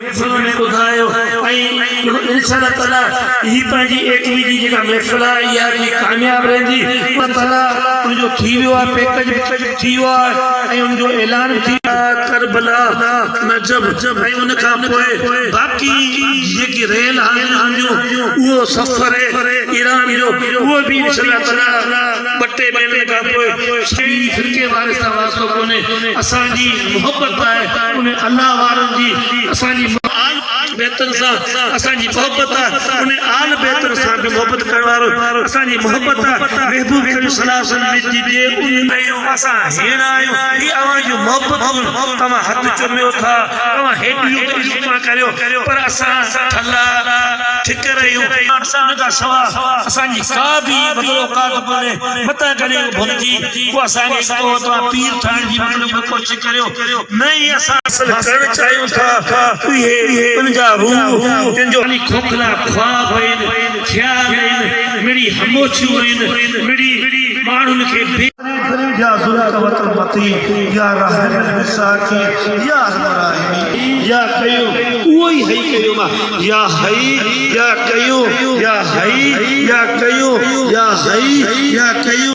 محفل ۾ ٻڌايو ۽ انشاء الله تعالي هي پنهنجي ايڪوي جي جيڪا محفل آهي اها به ڪامياب رهندي الله تعالي ان جو ٿي ويو آهي پيڪج به ٿي ويو آهي ۽ ان جو اعلان به ٿي ڪربلا نجف ۽ ان کان پوء باقي جيڪي رهيل حاضريون هونديون اهو سفر ايران جو اهو به انشاء الله تعالي ٻه ٽي مهينن کان پوء فرقي واري سان واسطو ڪونهي اسان جي محبت آهي ان الله وارن جي اسان جي آل بيتن سان اسان جي محبت آهي ان آل بيتن سان به محبت ڪرڻ وارو اسان جي محبت آهي محبوب ڪريم صلي الله عليه وسلم جي جي ان اسان هيڻا آهيون هي اوهان جون محبتون توهان هٿ چميو ٿا توهان هيڏيون ته عزتون ڪريو پر اسان ٺلا ٺڪر آهيون ان کان سوا اسان جي ڪا به مطلب اوقات ڪونهي متان ڪڏهن ڀلجي ڪو اسان کي ڪو توهان پير ٺاهڻ جي مطلب ڪوشش ڪريو نه ئي اسان حاصل ڪرڻ چاهيون ٿا اهي ان جا روح جن جو کوکلا خواب آهن خيال آهن مڙئي هموڇيون آهن مڙئي ماڻهن کي بي يا ذو القوة المتين يا راحم المساڪين يا ارحم الراحمين يا قيوم اهو ئي حي قيوم آهي يا حي يا قيوم يا حي يا قيوم يا حي يا قيوم.